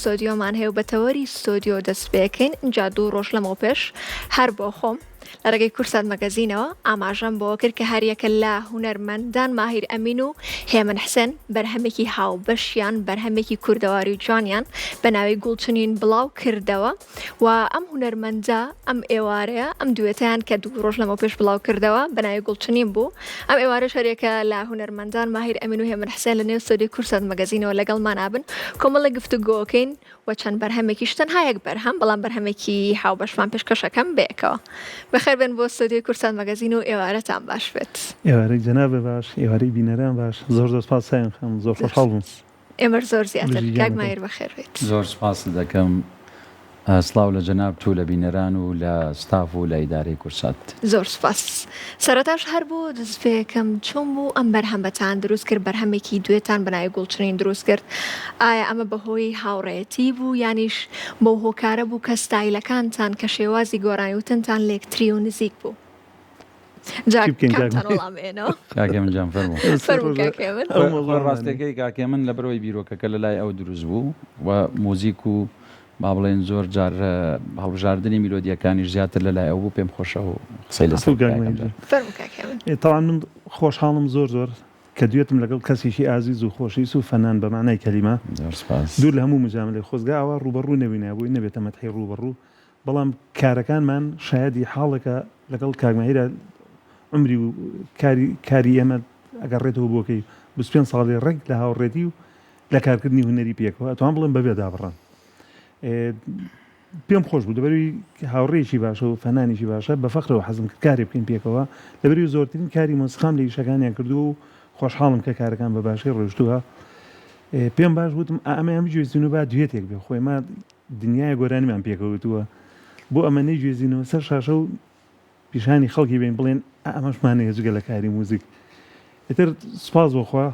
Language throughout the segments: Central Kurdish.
ستۆدیۆمان هەیە و بە تەوەری ستۆدیۆ دەست پێکەین ئینجا دوو ڕۆژ لەمەوپێش هەر بۆ خۆم لە ڕێگەی کوردسات مەگەزینەوە ئاماژەم بەوە کرد کە هەریەکە لە هونەرمەندان ماهیر ئەمین و هێمن حسێن بەرهەمێکی هاوبەشیان بەرهەمێکی کوردەواری و جوانیان بە ناوی گوڵچنین بڵاو کردەوە و ئەم هونەرمەندە ئەم ئێوارەیە ئەم دوێتیان کە دوو ڕۆژ لەمەو پێش بڵاو کردەوە بە ناوی گوڵچنین بوو ئەم ئێوارەش هەریەکە لە هونەرمەندان ماهیر ئەمین و هێمن حسێن لە نێو ستۆدیۆی کوردسات مەگەزینەوە لەگەڵمان ئەبن کۆمەڵێک گفتوگۆکەین و چەند بەرهەمێکیش تەنها یەک بەرهەم بەڵام بەرهەمێکی هاوبەشمان پێشکەشەکەم بەیەکەوە. بەخێر بێن بۆ ستۆدیۆی کوردسات مەگەزین و ئێوارەتان باش بێت. ئێوارەی جەنابت باش، ئێوارەی بینەران باش، زۆر زۆر سپاس سایەن خانم، زۆر خۆشحاڵ بووم. ئێمەش زۆر زیاتر. بژی کاک گیانەکەم. ماهیر بەخێر بێیت. زۆر سپاست دەکەم. سڵاو لە جەنابت و لە بینەران و لە ستاف و لە ئیدارەی کوردسات. زۆر سوپاس. سەرەتاش هەر بۆ دەستپێکەم چۆن بوو ئەم بەرهەمەتان دروست کرد بەرهەمێکی دوێتان بە ناوی گوڵچنین دروست کرد ئایا ئەمە بەهۆی هاوڕێیەتی بوو یانیش بەو هۆکارە بوو کە ستایلەکانتان کە شێوازی گۆرانی وتنتان لێکتری و نزیک بوو جا چی بکەین کاک کامتان ماهیر؟ وەڵام ئێنەوە؟ کاک هێمن جان فەرموو. سێ فەرموو ڕۆژە کاک هێمن. ئەو خۆ مەوزوعەمان هەیە. ڕاستەکەی کاک هێمن لەبەرئەوەی بیرۆکەکە لەلای ئەو دروست بوو و موزیک و با بڵێین زۆر جار هەڵبژاردنی میلۆدییەکانیش زیاتر لە لای ئەو بوو پێم خۆشە ئەو قسەی لەسەر عەفوو بکا کاک یەکەم مەهیر جار. گیان. فەرموو کاک هێمن. تەبعەن من خۆشحاڵم زۆر زۆر کە دوێتم لەگەڵ کەسێکی ئازیز و خۆشەویست و فەنان بە مەعنای کەلیمە زۆر سپاس. دوور لە هەموو موجامەلەی خۆزگا ئاوا ڕووبەڕوو نەبووینایە بۆی نەبێتە مەدحی ڕووبەڕوو بەڵام کارەکانمان شایەدی حاڵێکە لەگەڵ کاک ماهیرا عومری و کاری کاری ئێمە ئەگەڕێتەوە بۆ کەی 25 ساڵی ڕێک لە هاوڕێتی و لە کارکردنی هونەری پێکەوە ئەتوان بڵێم بەبێ دابڕان پێم خۆش بوو لەبەروی هاوڕێیەکی باشە و فەنانێکی باشە بە فەخرەوە حەزم کرد کارێ بکەین پێکەوە لەبەروی زۆرترین کاری مۆسیقام لە ئیشەکانیان کردووە و خۆشحاڵم کە کارەکان بە باشی ڕۆیشتووە پێم باش وتم ئەمەیان بگوێزین و با دوێتێک بێ خۆی ما دنیای گۆرانیمان پێکەوە وتووە بۆ ئەمە نەیگوێزینەوە سەر شاشە و پیشانی خەڵکی بین بڵێن ئەمەشمان هەیە جگە لە کاری موزیک ئیتر سوپاس بۆ خوا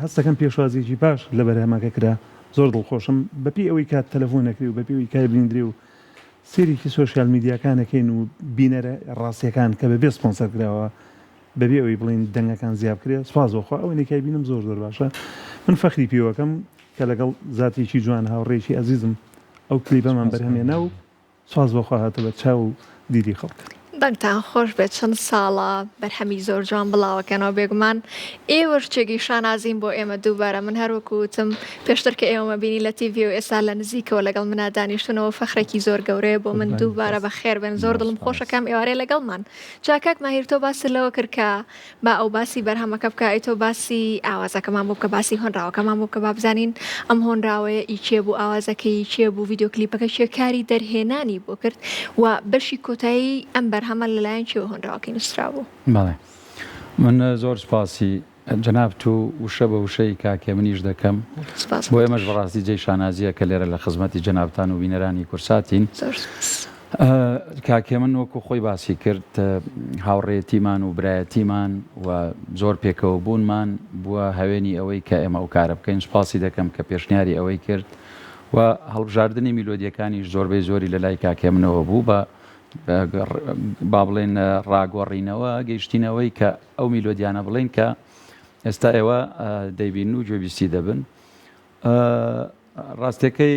هەستەکەم پێشوازیەکی باش لە بەرهەمەکە کرا زۆر دڵخۆشم بەپێی ئەوەی کات تەلەفۆن ئەکرێ و بەپێی ئەوەی کار بینرێ و سێرێکی سۆشیال میدیاکان ئەکەین و بینەرە ڕاستیەکان کە بەبێ سپۆنسەر کراوە بەبێ ئەوەی بڵێین دەنگەکان زیا بکرێ سوپاس بۆ خوا ئەوەی کای بینم زۆر زۆر باشە من فەخری پێوەکەم کە لەگەڵ زاتێکی جوان هاوڕێکی ئەزیزم ئەو کلیپەمان سوپاس بەرهەمێنا و سوپاس بۆ خوا هاتە بەر چاو و دیدی خەڵک. دەنگتان خۆش بێت چەند ساڵە بەرهەمی زۆر جوان بڵاوەکەنەوە بێگومان ئێوەش جێگەی شانازین بۆ ئێمە دووبارە من هەر وەکو وتم پێشتر کە ئێوەمە بینی لە تیڤی و ئێستا لە نزیکەوە لەگەڵ منا دانیشتونەوە فەخرێکی زۆر گەورەیە بۆ من قوربانی دووبارە سوپاس. بەخێر بێن زۆر زۆر دڵم سوپاس. خۆشە کام ئێوارەیە لەگەڵمان جا کاک ماهیر تۆ باست لەوە کرد کە با ئەو باسی بەرهەمەکە بکا ئەی تۆ باسی ئاوازەکەمان بۆ بکە باسی هۆنراوەکەمان بۆ بکە با بزانین ئەم هۆنراوەیە ئی کێ بوو ئاوازەکەی ئی کێ بوو ڤیدیۆ کلیپەکە کێ کاری دەرهێنانی بۆ کرد و بەشی کۆتایی ئەم بەرهەمە لەلایەن کێوە هۆنراوەکەی نووسرابوو؟ بەڵێ من زۆر سوپاسی جەنابت و وشە بە وشەی کاک هێمنیش دەکەم. سوپاس بۆ بۆ ئێمەش تۆش. بەڕاستی جێی شانازییە کە لێرە لە خزمەتی جەنابتان و بینەرانی کورساتین. زۆر سوپاس. کاک هێمن وەکو خۆی باسی کرد هاوڕێیەتیمان و برایەتیمان و زۆر پێکەوە بوونمان بووە هەوێنی ئەوەی کە ئێمە ئەو کارە بکەین سوپاسی دەکەم کە پێشنیاری ئەوەی کرد و هەڵبژاردنی میلۆدیەکانیش زۆربەی زۆری لە لای کاک هێمنەوە بوو بە با بڵێن ڕاگۆڕینەوە گەیشتینەوەی کە ئەو میلۆدیانە بڵێن کە ئێستا ئێوە دەیبین و گوێبیستی دەبن ڕاستەکەی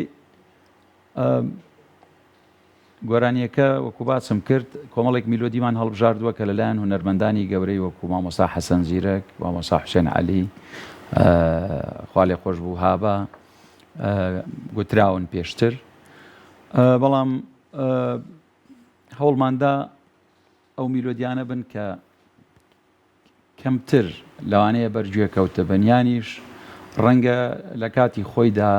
گۆرانییەکە وەکو باسم کرد کۆمەڵێک میلۆدیمان هەڵبژاردووە کە لەلایەن هونەرمەندانی گەورەی وەکو مامۆستا حەسەن زیرەک، مامۆستا حوسێن عەلی، خوالێخۆشبوو هابە گوتراون پێشتر. بەڵام هەوڵماندا ئەو میلۆدیانە بن کە کەمتر لەوانەیە بەر گوێ کەوتبن یانیش ڕەنگە لە کاتی خۆیدا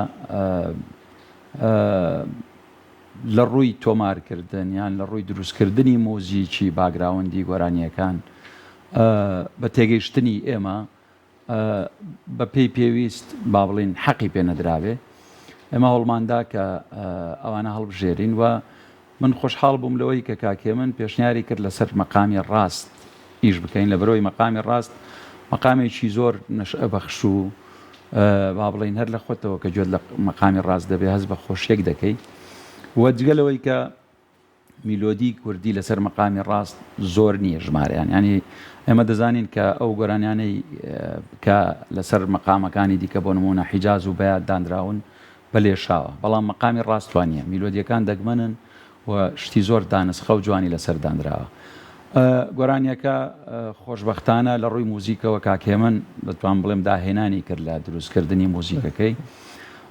لە ڕووی تۆمارکردن یان لە ڕووی دروستکردنی مۆزیکی باگراوەندی گۆرانییەکان بە تێگەیشتنی ئێمە بە پێی پێویست با بڵێین حەقی پێ نەدرابێ ئێمە هەوڵماندا کە ئەوانە هەڵبژێرین و من خۆشحاڵ بووم لەوەی کە کاک هێمن پێشنیاری کرد لەسەر مەقامی ڕاست ئیش بکەین لەبەرئەوەی مەقامی ڕاست مەقامێکی زۆر نەشئەبەخش و با بڵێین هەر لە خۆتەوە کە گوێت لە مەقامی ڕاست دەبێ هەست بە خۆشیەک دەکەی و جگە لەوەی کە میلۆدی کوردی لەسەر مەقامی ڕاست زۆر نییە ژمارەیان ینی ئێمە دەزانین کە ئەو گۆرانیانەی کە لەسەر مەقامەکانی دیکە بۆ نمونە حیجاز و بەیات دانراون. بە لێشاوە بەڵام مەقامی ڕاست وا نییە میلۆدیەکان دەگمەنن و شتی زۆر دانسقە و جوانی لەسەر دانراوە گۆرانیەکە خۆشبەختانە لە ڕووی موزیکەوە کاک هێمن دەتوان بڵێم داهێنانی کرد لە دروستکردنی موزیکەکەی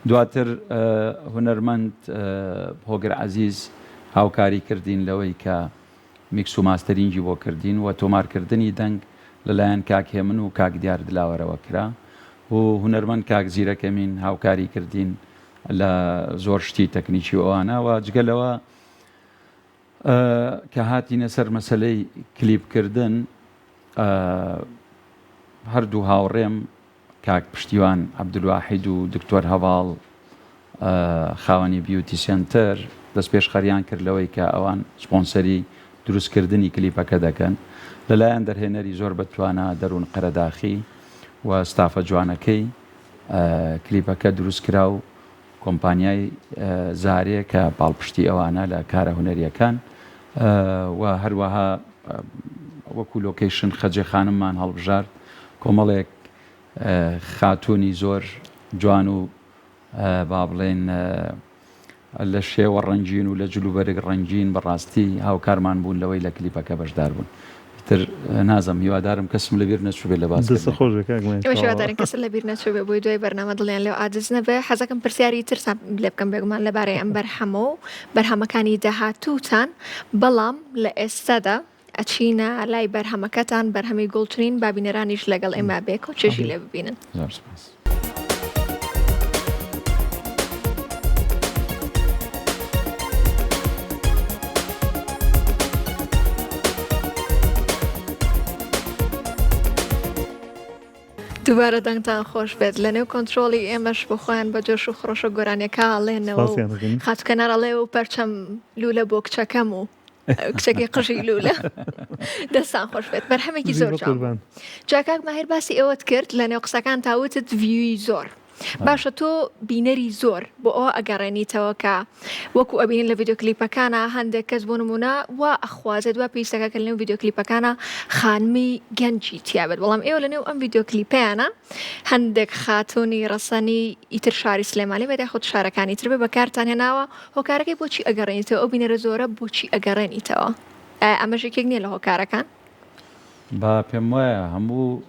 دواتر هونەرمەند هۆگر عەزیز هاوکاری کردین لەوەی کە میکس و ماستەرینگی بۆ کردین و تۆمارکردنی دەنگ لەلایەن کاک هێمن و کاک دیار دلاوەرەوە کرا و هونەرمەند کاک زیرەک ئەمین هاوکاری کردین لە زۆر شتی تەکنیکی و ئەوانە و جگە لەوە کە هاتینە سەر مەسەلەی کلیپ کردن هەردوو هاوڕێم کاک پشتیوان عەبدولواحید و دکتۆر هەڤاڵ خاوەنی بیوتی سێنتەر دەستپێشخەریان کرد لەوەی کە ئەوان سپۆنسەری دروستکردنی کلیپەکە دەکەن لەلایەن دەرهێنەری زۆر بەتوانا دەروون قەرەداخی و ستافە جوانەکەی کلیپەکە دروست کرا و کۆمپانیای زارێ کە پاڵپشتی ئەوانە لە کارە هونەریەکان و هەروەها وەکو لۆکەیشن خەجێ خانممان هەڵبژارد کۆمەڵێک خاتوونی زۆر جوان و با بڵێین لە شێوە ڕەنگین و لە جلوبەرگ ڕەنگین بەڕاستی هاوکارمان بوون لەوەی لە کلیپەکە بەشدار بوون. ئیتر نازم هیوادارم کەسم لەبیر نەچووبێ لە باس دەستت خۆش بێ کاک ماهیر ئێمەش هیوادارین کەست لەبیر نەچووبێ بۆی دوای بەرنامە دڵیان لێو عاجز نەبێ. حەزەکەم پرسیاری ترتان لێ بکەم بێگومان لەبارەی ئەم بەرهەمە و بەرهەمەکانی داهاتووتان بەڵام لە ئێستادا ئەچینە لای بەرهەمەکەتان بەرهەمی گوڵچنین با بینەرانیش لەگەڵ ئێمە بێکەوە چێژی لێ ببینن. زۆر سپاس. دووبارە دەنگتان خۆش بێت لەنێو کۆنترۆڵی ئێمەش بۆ خۆیان بە جۆش و خڕۆشە گۆرانیەکە ئەڵێنەوە و سپاسیان دەکەین. خاتوو کەنار ئەڵێ و پەرچەم لوولە بۆ کچەکەم و کچەکەی قژی لوولە دەستان خۆش بێت بەرهەمێکی زۆر جوان جا کاک ماهر باسی ئەوەت کرد لە نێو قسەکان تا وتت view ی زۆر باشە تۆ بینەری زۆر بۆ ئەوە ئەگەڕێنیتەوە کە وەکو ئەبینین لە ڤیددیو کلیپەکانە هەندێک کەس بۆ نمونە وا ئەخوازێت وا پێویستەکە کە لەنێو ڤیددیو کلیپەکانە خانمی گەنجی تیابێت بەڵام ئێوە لەنێو ئەم ڤیددیو کلیپیانە هەندێک خاتونی ڕەسەنی ئیتر شاری سلێمانی بێت یاخود شارەکانی تر بێ بەکارتان هێناوە هۆکارەکەی بۆچی ئەگەڕێنیتەوە ئەو بینەرە زۆرە بۆچی ئەگەڕێنیتەوە ئایا ئەمەش یەکێک نیە لە هۆکارەکان؟ با پێم وایە هەموو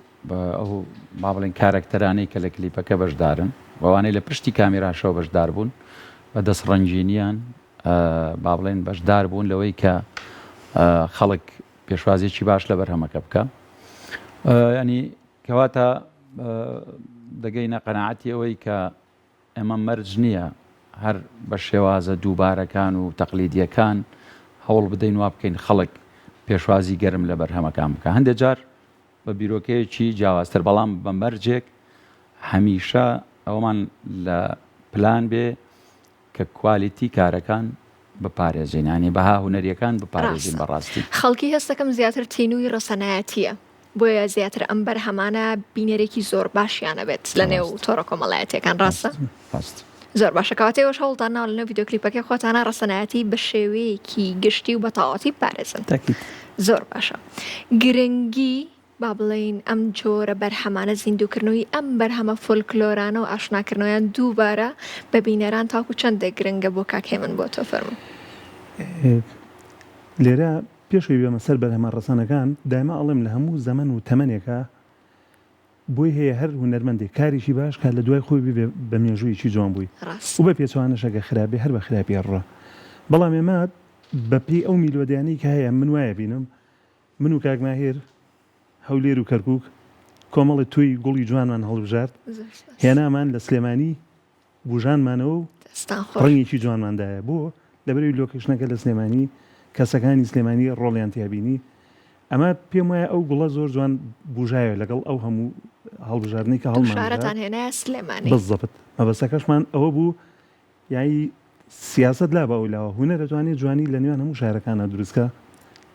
ئەو با بڵێین کارەکتەرانەی کە لە کلیپەکە بەشدارن و ئەوانەی لە پشتی کامێراشەوە بەشدار بوون بە دەست ڕەنگینیان با بڵێن بەشدار بوون لەوەی کە خەڵک پێشوازیەکی باش لە بەرهەمەکە بکە ینی کەواتە دەگەینە قەناعەتی ئەوەی کە ئێمە مەرج نییە هەر بە شێوازە دووبارەکان و تەقلیدییەکان هەوڵ بدەین وا بکەین خەڵک پێشوازی گەرم لە بەرهەمەکان بکا. هەندێ جار بە بیرۆکەیەکی جیاوازتر، بەڵام بە مەرجێک هەمیشە ئەوەمان لە پلان بێ کە کوالیتی کارەکان بپارێزین، یانی بەها هونەرییەکان بپارێزین ڕاستە. بە ڕاستی. خەڵکی هەستەکەم زیاتر تینووی ڕەسەنایەتییە. بۆیە زیاتر ئەم بەرهەمانە بینەرێکی زۆر باشیان ئەبێت لە نێو تۆڕە کۆمەڵایەتیەکان ڕاستە؟ ڕاست. زۆر باشە کەواتە ئێوەش هەوڵتان ناوە لەنێو ڤیدیۆ کلیپەکەی خۆتانا ڕەسەنایەتی بە شێوەیەکی گشتی و بە تەواوەتی بپارێزن. تاکید. زۆر باشە گرنگی با بڵێین ئەم جۆرە بەرهەمانە زیندووکردنەوەی ئەم بەرهەمە فۆلکلۆرانە و ئاشناکردنەوەیان دووبارە بە بینەران تاکو چەندێک گرنگە بۆ کاک هێمن بۆ تۆ فەرموو. لێرە پێش ئەوەی بێمە سەر بەرهەمە ڕەسەنەکان، دایمە ئەڵێم لە هەموو زەمەن و تەمەنێکا بۆی هەیە هەر هونەرمەندێک کارێکی باش کات لە دوای خۆی ببێ بە مێژوویەکی جوان بووی ڕاست. و بە پێچەوانەش ئەگەر خراپ بێ هەر بە خراپی ئەڕوا. بەڵام ئێمە بە پێی ئەو میلۆدیانەی کە هەیە من وای ئەبینم من و کاک ماهیر هەولێر و کەرکووک کۆمەڵێ تۆی گوڵی جوانمان هەڵبژارد زۆر سپاس. هێنامان لە سلێمانی بوژاندمانەوە و دەستان خۆش. ڕەنگێکی جوانمان دایە بۆ؟ لەبەرئەوەی لۆکەیشنەکە لە سلێمانی کەسەکانی سلێمانی ڕۆڵیان تیا بینی ئەمە پێم وایە ئەو گوڵە زۆر جوان بوژایەوە لەگەڵ ئەو هەموو هەڵبژاردنەی کە هەڵمان بژارد. شارەتان هێنایە سلێمانی. بالضبط مەبەستەکەشمان ئەوە بوو یانی سیاسەت لا بە ئەو لاوە هونەر ئەتوانێ جوانی لە نێوان هەموو شارەکانا دروست کا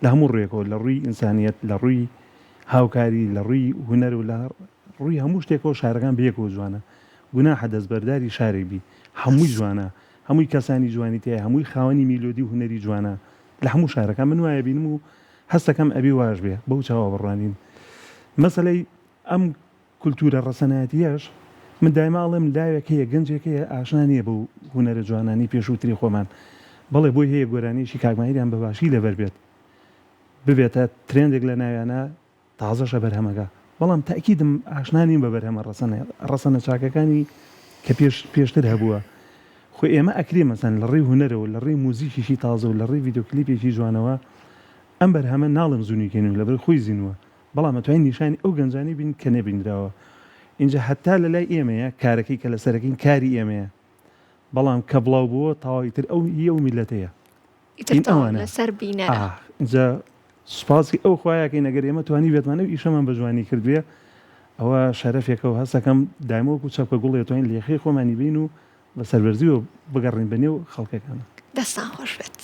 لە هەموو ڕوویەکەوە لە ڕووی ئینسانیەت لە ڕووی هاوکاری لە ڕووی هونەر و لە ڕووی هەموو شتێکەوە شارەکان بەیەکەوە جوانە گوناحە دەستبەرداری شارێک بی هەمووی جوانە هەمووی کەسانی جوانی تیایە هەمووی خاوەنی میلۆدی و هونەری جوانە لە هەموو شارەکان من وایە بینم و هەستەکەم ئەبێ واش بێ بەو چاوە بڕوانین مەسەلەی ئەم کولتوورە ڕەسەنایەتییەش. من دایما ئەڵێم لاوێک هەیە گەنجێک هەیە ئاشنا نییە بەو هونەرە جوانانەی پێشووتری خۆمان بەڵێ بۆی هەیە گۆرانییەکی کاک ماهیریان بە باشی لەبەر بێت ببێتە ترێندێک لە ناویانا تازەشە بەرهەمەکە بەڵام تەئکیدم ئاشنا نیم بە بەرهەمە ڕەسەنە ڕەسەنە چاکەکانی کە پێش پێشتر هەبووە خۆ ئێمە ئەکرێ مەسەن لە ڕێی هونەرەوە لە ڕێی موزیکێکی تازە و لە ڕێی ڤیدیۆ کلیپێکی جوانەوە ئەم بەرهەمە ناڵێم زونوی کەین و لەبەر خۆی زینووە بەڵام ئەتوانین نیشانی ئەو گەنجانەی بین کە نەبینراوە ئینجا هەتا لە لای ئێمەیە کارەکەی کە لەسەرەکەین کاری ئێمەیە بەڵام کە بڵاو بووە تەواو ئیتر ئەو هی ئەو میللەتەیە ئیتر هین تەواو ئەوانە لەسەر بینەرە. ئا ئینجا سوپاسی ئەو خوایەکەین ئەگەر ئێمە توانیبێتمان ئەو ئیشەمان بە جوانی کردبێ ئەوە شەرەفێکە و هەستەکەم دایمە وەکو چەپکە گوڵێ توانین لێخەی خۆمانی بین و بە سەربەرزیەوە بگەڕێین بە نێو خەڵکەکانە. دەستان خۆش بێت.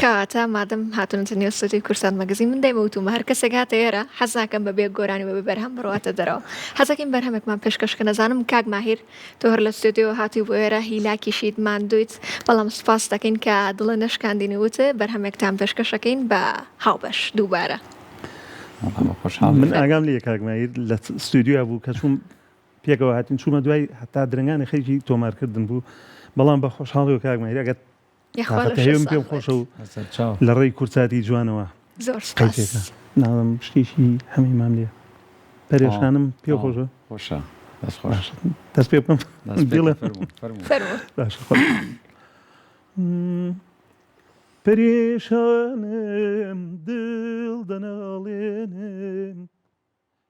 کەواتە مادەم هاتوونەتە نێو ستۆدیۆی کوردستان مەگەزین من دایمە وتومە هەر کەسێک هاتە ئێرە حەز ناکەم بە بێ گۆرانی و بە بێ بەرهەم بڕواتە دەرەوە حەزەکەین بەرهەمێکمان پێشکەش کەن ئەزانم کاک ماهیر تۆ هەر لە ستۆدیۆوە هاتووی بۆ ئێرە هیلاکیشیت ماندوویت بەڵام سوپاست دەکەین کە دڵت نەشکاندین و وتت بەرهەمێکتان پێشکەشەکەین بە هاوبەش دووبارە. من ئاگام لێیە کاک ماهیر لە ستۆدیۆیا بوو کە چووم پێکەوە هاتین چوومە دوای هەتا درەنگانی خەریکی تۆمارکردن بوو بەڵام بە خۆشحاڵیەوە کاک ماهیر ئەگەر یاخوا تاقەتە لەشت هەیە من ساغ پێم بێت. خۆشە و لەسەر چاو. لە ڕێی کوردساتی جوانەوە زۆر سوپاس. قەیتێکە نازانم شتێکی هەمەی مام لێ پەرێشانم پێ خۆشە خۆشە دەست خۆش. باشە دەست پێ بکەم دەست پێ بکە، بیڵێ فەرموو فەرموو. فەرموو. باشە خۆ پەرێشانم دڵ دەناڵێنم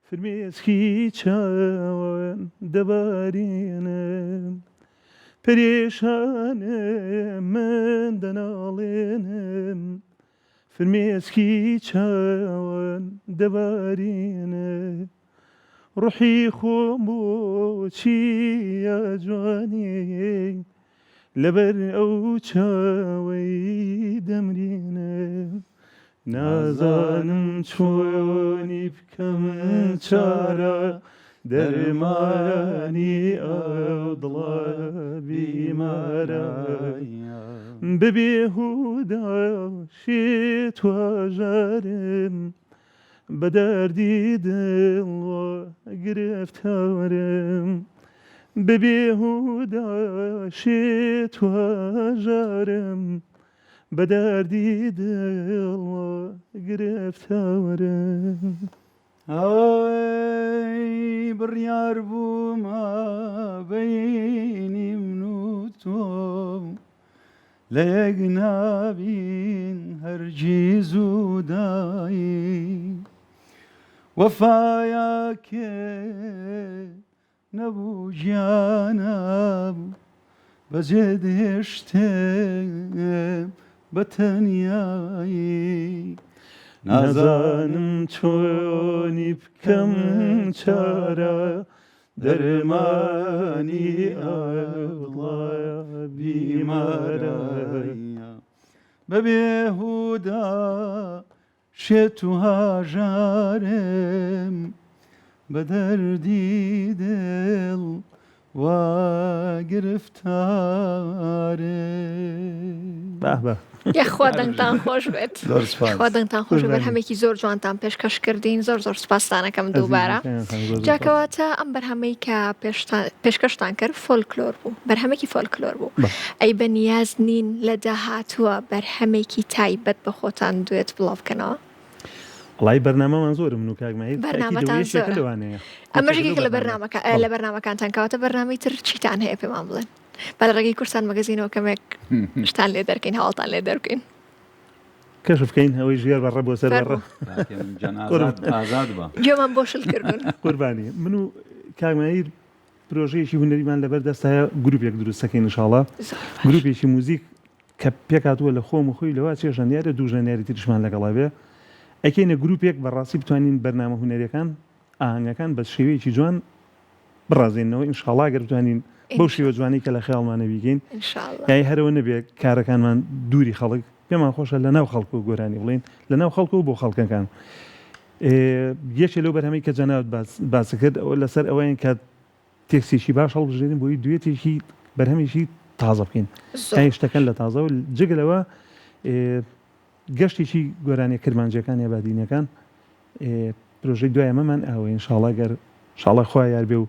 فرمێسکی چاوان دەبارێنم پەرێشانم من دەناڵێنم فرمێسکی چاوان دەبارێنم ڕوحی خۆم بۆ چییە جوانی لەبەر ئەو چاوەی دەمرێنم نازانم چۆنی بکەم چارە دەرمانی ئەو دڵە بیمارە ببێ هودا شێت و هەژارم بە دەردی دڵ گرفتارم ببێ هودا شێت و هەژارم بە دەردی دڵ گرفتارم. ئەی بڕیار بوو مابەینی من و تۆ لە یەک نابین هەرگیز و دایم وەفایا کێ نەبوو گیانم بەجێت هێشتم بە تەنیایی نازانم چۆنی بکەم چارە دەرمانی ئەوڵا بیمارە بە بێهودا شێت و هاژارم بە دەردی دڵ وا گرفتارم. باه باه. یاخوا دەنگتان خۆش بێت. زۆر سوپاس. یاخوا دەنگتان خۆش بێت قوربانی. بەرهەمێکی زۆر جوانتان پێشکەش کردین زۆر زۆر سوپاستانەکەم دووبارە. ئەزیزی خان زۆر زۆر جا سوپاس. کەواتە ئەم بەرهەمەی کە پێشتان پێشکەشتان کرد فۆلکلۆر بوو بەرهەمێکی فۆلکلۆر بوو بەڵێ. ئەی بە نیاز نین لە داهاتووە بەرهەمێکی تایبەت بە خۆتان دوێت بڵاو بکەنەوە؟ وەڵایی بەرنامەمان زۆرە من و کاک ماهیر تەئکید ئەوە بەرنامەتان یەکێکە زۆرە لەوانەیە ئەمەش یەکێکە لەو یەکێکە لە بەرنامە بەرنامەکە لە بەڵێ. بەرنامەکانتان کەواتە بەرنامەی تر چیتان هەیە پێمان بڵێن با لە ڕێگەی کوردستان مەگەزینەوە کەمێک شتان لێ دەرکەین هەواڵتان لێ دەربکەین. کەشف کەین ئەوەی ژێر بەڕە بۆ سەر بەڕە. فەرموو. کاکە من گیان ئازاد ئازاد بە. گوێمان بۆ شل کردوون. قوربانی من و کاک ماهیر پرۆژەیەکی هونەریمان لەبەر دەستایە گروپێک دروست دەکەین ان شاءاللە گروپێکی موزیک کە پێکهاتووە لە خۆم و خۆی لەوا چێ ژەنیارە دوو ژەنیاری تریشمان لەگەڵا بێ ئەکەینە گروپێک بەڕاستی بتوانین بەرنامە هونەریەکان ئاهەنگەکان بە شێوەیەکی جوان بڕازێنەوە ان شاءاللە گەر بتوانین بەو شێوە جوانەی کە لە خەیاڵمانە بیکەین یای هەرەوە نەبێ کارەکانمان دووری خەڵک پێمان خۆشە لە ناو خەڵک و گۆرانی بڵێین لە ناو خەڵک و بۆ خەڵکەکان یەکێ لەو بەرهەمەی کە جەنابت باست کرد ئەوە لەسەر ئەوەیە کە تێکستێکی باش هەڵبژێرین بۆی دوێتێکی بەرهەمێکی تازە بکەین یانی شتەکان لە تازە و جگە لەوە گەشتێکی گۆرانیە کرمانجیەکان یا بادینەکان پرۆژەی دوای ئەمەمان ئەوە ئینشاڵا گەر شاڵە خوا یار بێ و.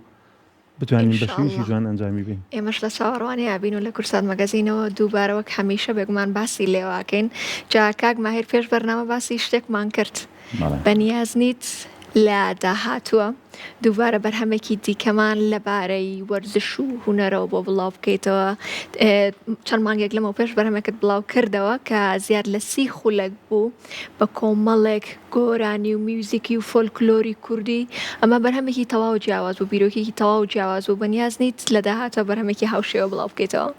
بتوانین بە شێوەیەکی جوان ئەنجامی بەین. ئێمەش لە چاوەڕوانیا بین و لە کوردسات مەگەزینەوە دووبارە وەک هەمیشە بێگومان باسی لێوەئەکەین. جا کاک ماهیر پێش بەرنامە باسی شتێکمان کرد بەنیاز نیت لە داهاتووە دووبارە بەرهەمێکی دیکەمان لەبارەی وەرزش و هونەرەوە بۆ بڵاو بکەیتەوە چەند مانگێک لەمەو پێش بەرهەمێکت بڵاو کردەوە کە زیاد لە سی خولەک بوو بە کۆمەڵێک گۆرانی و میوزیکی و فۆلکلۆری کوردی، ئەمە بەرهەمێکی تەواو جیاواز بوو، بیرۆکەیەکی تەواو جیاواز بوو، بەنیاز نیت لە داهاتووە بەرهەمێکی هاوشێوە بڵاو بکەیتەوە؟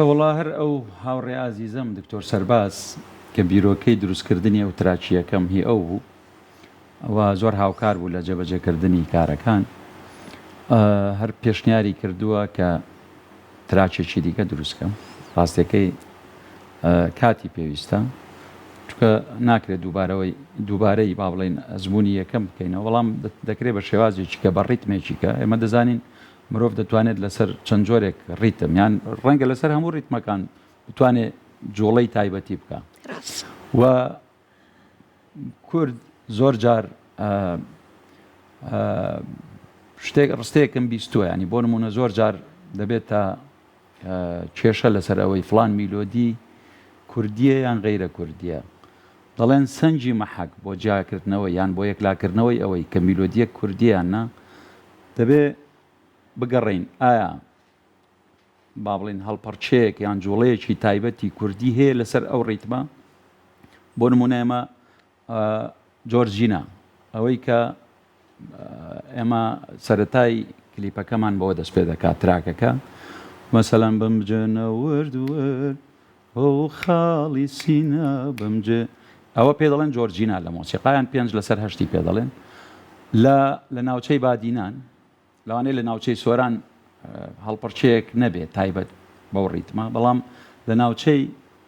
وەڵا هەر ئەو هاوڕێ ئازیزەم دکتۆر سەرباز کە بیرۆکەی دروستکردنی ئەو track ی یەکەم هی ئەو بوو و زۆر هاوکار بوو لە جێبەجێکردنی کارەکان هەر پێشنیاری کردووە کە track ێکی دیکە دروست کەم ڕاستەکەی کاتی پێویستە چونکە ناکرێت دووبارەوەی دووبارەی با بڵێین ئەزموونی یەکەم بکەینەوە بەڵام دەکرێت بە شێوازێکی کە بە ڕیتمێکی کە ئێمە دەزانین مرۆڤ دەتوانێت لەسەر چەند جۆرێک ڕیتم یان ڕەنگە لەسەر هەموو ڕیتمەکان بتوانێت جوڵەی تایبەتی بکە و کورد زۆر جار شتێک ڕستەیەکم بیستووە ینی بۆ نمونە زۆر جار دەبێت تا کێشە لەسەر ئەوەی فڵان میلۆدی کوردییە یان غەیرە کوردییە، دەڵێن سەنگی مەحەک بۆ جیاکردنەوەی یان بۆ یەکلاکردنەوەی ئەوەی کە میلۆدییەک کوردییە یان نا، دەبێ بگەڕێین ئایا با بڵێین هەڵپەڕکێیەک یان جووڵەیەکی تایبەتی کوردی هەیە لەسەر ئەو ڕیتمە؟ بۆ نموونە ئێمە جۆرجینا، ئەوەی کە ئێمە سەرەتای کلیپەکەمان بەوە دەست پێ دەکات تراکەکە مەسەلەن بمجێنە ورد ورد ئەو خاڵی سینە بمجێ ئەوە پێ دەڵێن جۆرجینا لە مۆسیقایان پێنج لەسەر هەشتی پێ دەڵێن لە لە ناوچەی بادینان لەوانەیە لە ناوچەی سۆران هەڵپەڕکێیەک نەبێت تایبەت بەو ڕیتمە، بەڵام لە ناوچەی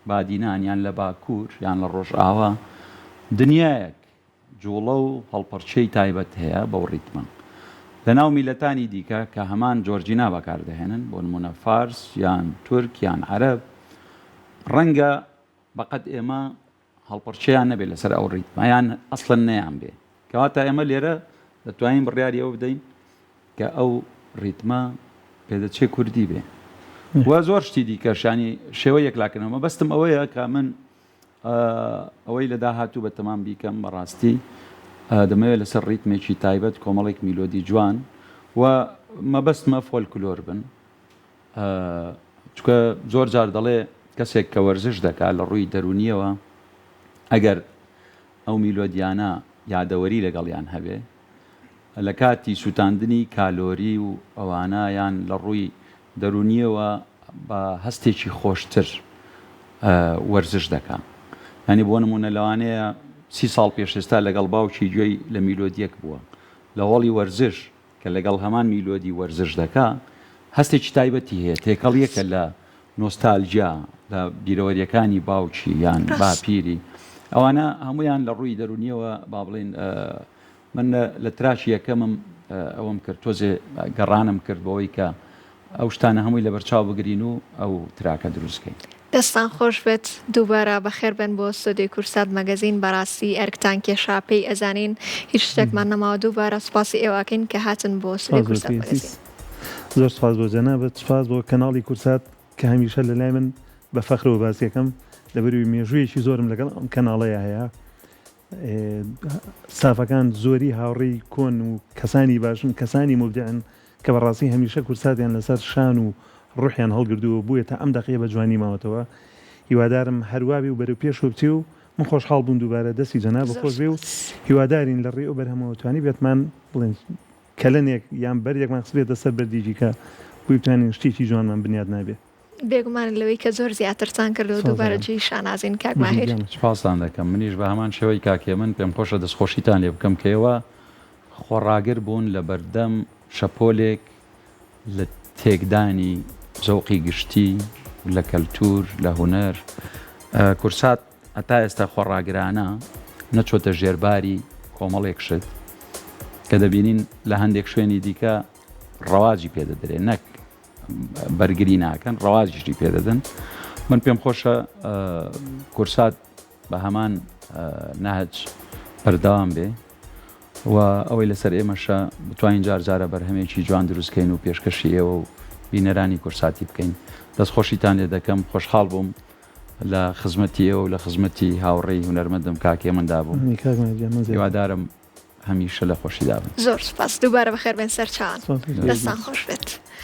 بادینان یان لە باکوور یان لە ڕۆژئاوا دنیایەک جوڵە و هەڵپەڕکێی تایبەت هەیە بەو ڕیتمە. لە ناو میللەتانی دیکە کە هەمان جۆرجینا بەکار دەهێنن، بۆ نموونە فارس یان تورک یان عەرەب، ڕەنگە بەقەد ئێمە هەڵپەڕکێیان نەبێت لەسەر ئەو ڕیتمە یان ئەسڵەن نەیان بێ کەواتە ئێمە لێرە دەتوانین بڕیاری ئەوە بدەین کە ئەو ڕیتمە پێدەچێ کوردی بێ و زۆر شتی دیکە شانی شێوە یەکلاکردنەوە مەبەستم ئەوەیە کە من ئەوەی لە داهاتوو بە تەمام بیکەم بەڕاستی دەمەوێت لەسەر ڕیتمێکی تایبەت کۆمەڵێک میلۆدی جوان و مەبەستمە فۆلکلۆر بن چونکە زۆر جار دەڵێ کەسێک کە وەرزش دەکات لە ڕووی دەروونیەوە ئەگەر ئەو میلۆدیانە یادەوەری لەگەڵیان هەبێ لە کاتی سووتاندنی کالۆری و ئەوانە یان لە ڕووی دەروونیەوە بە هەستێکی خۆشتر وەرزش دەکا ینی بۆ نمونە لەوانەیە سی ساڵ پێش ئێستا لەگەڵ باوکی گوێی لە میلۆدیەک بووە لە هۆڵی وەرزش کە لەگەڵ هەمان میلۆدی وەرزش دەکا، هەستێکی تایبەتی هەیە، تێکەڵییەکە لە نۆستالجیا، لە بیرەوەرییەکانی باوکی یان باپیری، ئەوانە هەموویان لە ڕووی دەروونییەوە با بڵێین من لە track ی یەکەمم ئەوەم کرد، تۆزێ گەڕانم کرد بۆ ئەوەی کە ئەو شتانە هەمووی لەبەرچاو بگرین و ئەو track ە دروست کەین. دەستان خۆش بێت دووبارە بەخێر بێن بۆ ستۆدیۆی کوردسات مەگەزین بەراستی ئەرکتان کێشا پێی ئەزانین هیچ شتێکمان نەماوە دووبارە سوپاسی ئێوە ئەکەین کە هاتن بۆ ستۆدیۆی سوپاس بۆ کوردسات تۆی مەگەزین. ئەزیز. زۆر سوپاس بۆ جەنابت سوپاس بۆ کەناڵی کوردسات کە هەمیشە لە لای من بە فەخرەوە باسی ئەکەم لەبەروی مێژوویەکی زۆرم لەگەڵ ئەم کەناڵەیا هەیە ستافەکان زۆری هاوڕێی کۆن و کەسانی باشن کەسانی موبدعن کە بەڕاستی هەمیشە کورساتیان لەسەر شان و ڕوحیان هەڵگردووە بۆیە تا ئەم دەقەیە بە جوانی ماوەتەوە هیوادارم هەروابێ و بەرەو پێشەوە بچێ و من خۆشحاڵ بووم دووبارە دەستی جەنابت زۆر خۆش بێ و سوپاس. هیوادارین لە ڕێی ئەو بەرهەمەوە توانیبێتمان بڵێن کەلەنێک یان بەردێکمان خستبێتە سەر بەردێکی کە بۆی بتوانین شتێکی جوانمان بنیات نابێ. بێگومانن لەوەی کە زۆر زیاترتان کردووە سپاس دووبارە دەکەم. جێی شانازین کاک بژی ماهیر. گیانم. سپاستان دەکەم منیش بە هەمان شێوەی کاک هێمن پێم خۆشە دەستخۆشیتان لێ بکەم کە ئێوە خۆڕاگر بوون لە بەردەم شەپۆلێک لە تێکدانی زەوقی گشتی لە کەلتوور لە هونەر کورسات هەتا ئێستا خۆڕاگرانە نەچۆتە ژێرباری کۆمەڵێک شت کە دەبینین لە هەندێک شوێنی دیکە ڕەواجی پێدەدرێ نەک بەرگری ناکەن ڕەواجیشی پێدەدەن من پێم خۆشە کورسات بە هەمان نەهج بەردەوام بێ. و ئەوەی لەسەر ئێمەشە بتوانین جار جارە بەرهەمێکی جوان دروست کەین و پێشکەشی ئێوە و بینەرانی کورساتی بکەین. دەستخۆشیتان لێ دەکەم، خۆشحاڵ بووم لە خزمەتی ئێوە و لە خزمەتی هاوڕێی هونەرمەندم کاک هێمندا بووم. هیوادارم هەمیشە لە خۆشیدا بن. زۆر سوپاس دووبارە بەخێربێن سەرچاوان دەستان خۆش بێت.